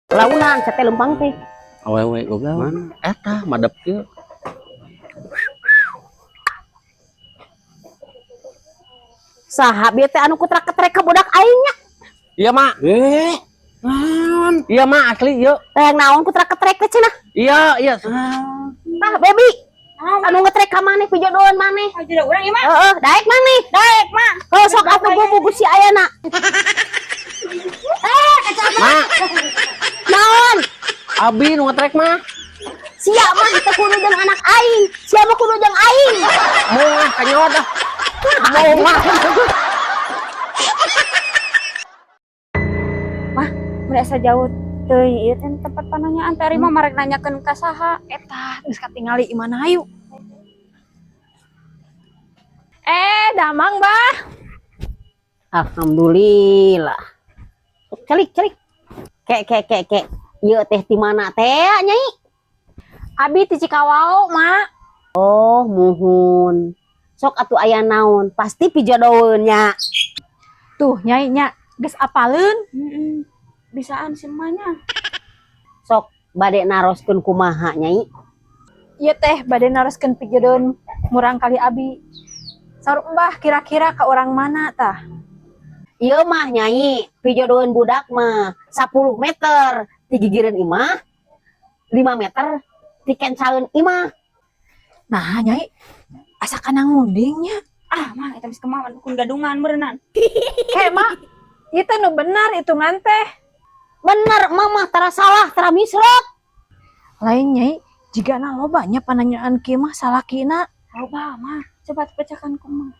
Launan sate lempang teh. Awewe goblok. Mana? Eta madep kieu. Saha bieu teh anu kutrak-ketrek ka budak aing nya? Iya, Mak. Eh, naon? Iya, Mak, asli ieu. Teh naon kutrak-ketrek teh cenah? Iya, iya. Tah, baby. Anu ngetrek ka maneh pijodohan maneh. Aja urang ieu mah. Heeh, daek maneh. Daek mah. Heuh, sok atuh bubu si ayana. Mak, Naon? abi nu ngetrek mah. Sia mah teu kudu jeung anak aing. Sia mah kudu jeung aing. Mungah kanyod ah. Mungah. Mah, merasa jauh teuing ieu teh tempat pananyaan teh ari mah marek nanyakeun ka saha. Eta geus katingali imana hayu. Eh, damang, Bah. Alhamdulillah. Celik, celik. Kek, kek, kek, kek. Ieu teh di mana teh, Nyai? Abi ti Cikawao, Mak. Oh, muhun. Sok atuh aya naon, pasti pijodoheun nya. Tuh, Nyai nya geus apaleun. Heeh. Bisaan si emaknya. Sok bade naroskeun kumaha, Nyai? Ieu teh bade naroskeun pijodoheun murang kali abi. Saur Mbah kira-kira ka orang mana tah? Ieu mah Nyai, pijodoheun budak mah 10 meter ti gigireun imah, 5 meter ti kencaeun imah. Nah, Nyai, asa kana ngundingnya. Ah, mah eta geus kemawan dukun gadungan meureunnan. Heh, Mak. Ieu teh nu benar hitungan teh. Bener, mama tara salah, tara misrok. Lain Nyai, jigana loba nya pananyaan kieu mah salakina. Loba mah, coba pecahkan kumaha.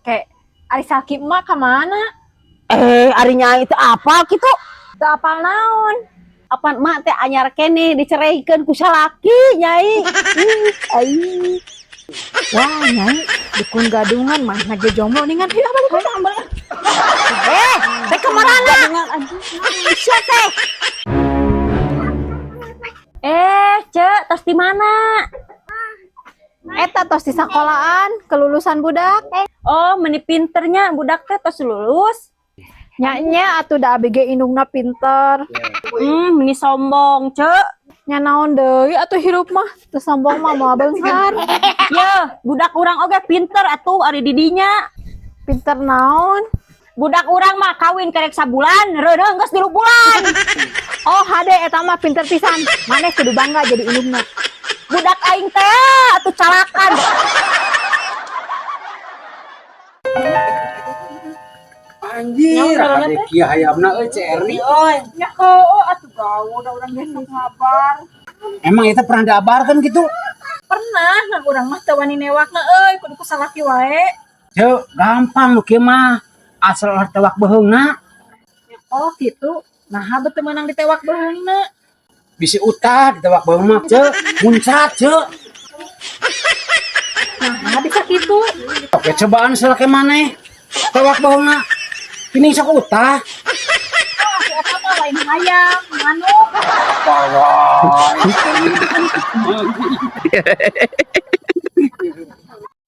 Kayak ari salaki emak ka mana? Eh, ari Nyai teh apa kitu? Teu apal naon? Apan emak teh anyar keneh dicereikeun ku salaki, Nyai. Ih, ai. Wah, Nyai, dukun gadungan mah nage jomblo ningan. Hayu balik balik. Eh, teh kamarana? Sia teh. Eh, Cek, tos di mana? Eta tos di sekolahan, kelulusan budak. Oh, meni pinternya budak teh tos lulus. Nya nya atuh da ABG indungna pinter. Meni sombong, Cek. Nya naon deui atuh hirup mah, teu sombong mah moal beunghar. Ye, budak urang oge pinter atuh ari didinya. Pinter naon? Budak urang mah kawin kerek sabulan, reuneuh geus 3 bulan. Oh, hade eta mah pinter pisan. Maneh kudu bangga jadi indungna. Budak aing teh atuh calakan. Anjir, ade kieu hayamna euy Ceu Erni euy. Ya heueuh atuh gawe da urang geus ngabar. Emang itu pernah diabarkan gitu? Pernah, ngan urang mah teu wani newakna euy, kudu ku salaki wae. Ceu, gampang nu kieu mah. Asal ulah tewak beuheungna, Oh, gitu. Nah, betul menang ditewak beuheungna. Bisi utah ditewak beuheung mah, Ceu. Muncrat, Ceu. Nah, bisa gitu. Oke, cobaan salaki maneh. Tewak beuheungna. Ini sok utah. Oh, eta mah lain hayam, manuk.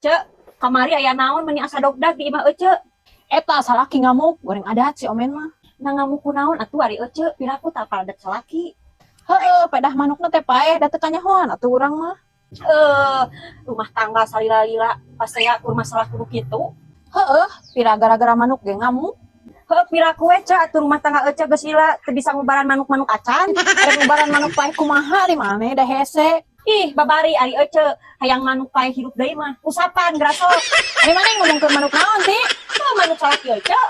Cek, kamari aya naon meni asa dogdag di imah Ece. Eta salaki ngamuk, goreng adat si Omen mah. Nah ngamuk kunaon atuh ari Ece, piraku teu apal adat salaki. Heeh, pedah manukna teh paeh da teu kanyahoan atuh urang mah. Eh, rumah tangga salila-lila pasea kur masalah kudu kitu. Heeh, pira gara-gara manuk ge ngamuk. Heuh, piraku we Cek atuh rumah tangga Ece geus lila teu bisa ngubaran manuk-manuk acan. Rek ngubaran manuk paeh kumaha di maneh da hese. Ih, babari ari Ece hayang manuk paeh hirup deui mah. Usapan grasok. Ari maneh ngomongkeun manuk naon ti? Heuh, manuk salaki Ece.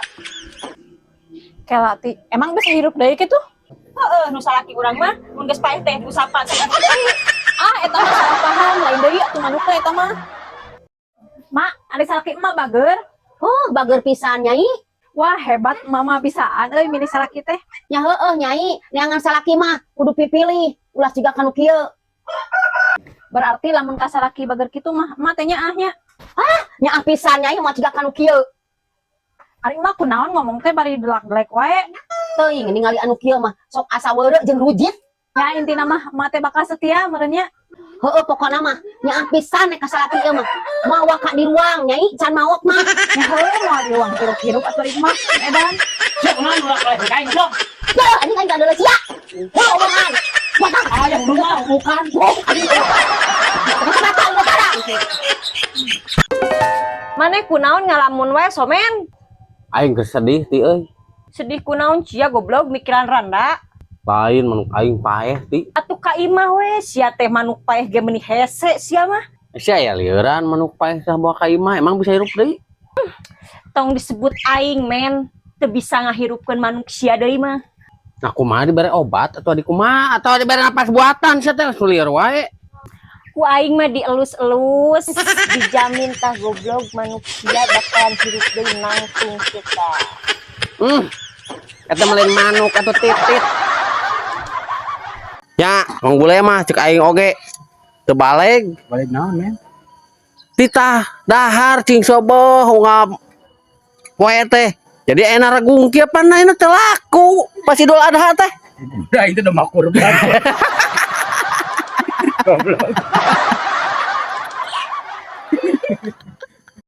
Kela ti, emang bisa hirup deui kitu? Heeh, nu salaki urang mah mun geus paeh teh usapan sakitu deui. Ah, eta mah salah paham, lain deui atuh manukna eta mah. Mak, ari salaki emak bager. Oh, bager pisan, Nyai. Wah, hebat mama bisaan euy milih salaki teh. Nya heueuh, Nyai, neangan salaki mah kudu pipilih, ulah siga kanu kieu. Berarti lamun ka salaki bager kitu mah emak teh nyaah nya. Ah, nyaah pisan Nyai mah siga kanu kieu. Ari emak kunaon ngomong teh bari delak-delek wae. Teuing ningali anu kieu mah sok asa weureu jeung rujit. Ya intina mah emak teh bakal setia meureun nya. Heueuh, pokona mah nyaah pisan ka salaki ieu mah. Mawa ka di ruang, Nyai, can maok mah. Ya heueuh, moal di ruang hirup-hirup atuh ieu mah. Edan. Sok naon ulah kaleh kain sok. Heuh, anjing aing gadeuleuh sia. Heuh, omongan. Potong. Ayah rumah bukan. Oh, anjing. Kacamata, kacamata. Maneh kunaon ngalamun wae, Somen? Aing geus sedih ti euy. Sedih kunaon sia, goblok, mikiran randa? Lain, manuk aing paeh, Ti. Atuh ka imah we sia teh, manuk paeh ge meuni hese sia mah. Sia aya lieuran manuk paeh tah bawa ka imah emang bisa hirup deui? Tong disebut aing, Men, teu bisa ngahirupkeun manuk sia deui mah. Nah, kumaha, dibere obat atau di kumaha atau dibere napas buatan sia teh lieur wae? Ku aing mah dielus-elus, dijamin tah, goblok, manuk sia bakalan hirup deui nangtung kita. Eta mah lain manuk atau titit. Ya, Mang Bule mah cek aing oge teu baleg. Balik naon, Men? Titah dahar cing soboh unggal poe teh. Jadi enak regung kieu pan ayeuna teu laku pas Idul Adha teh. Udah itu udah kurban. Goblok.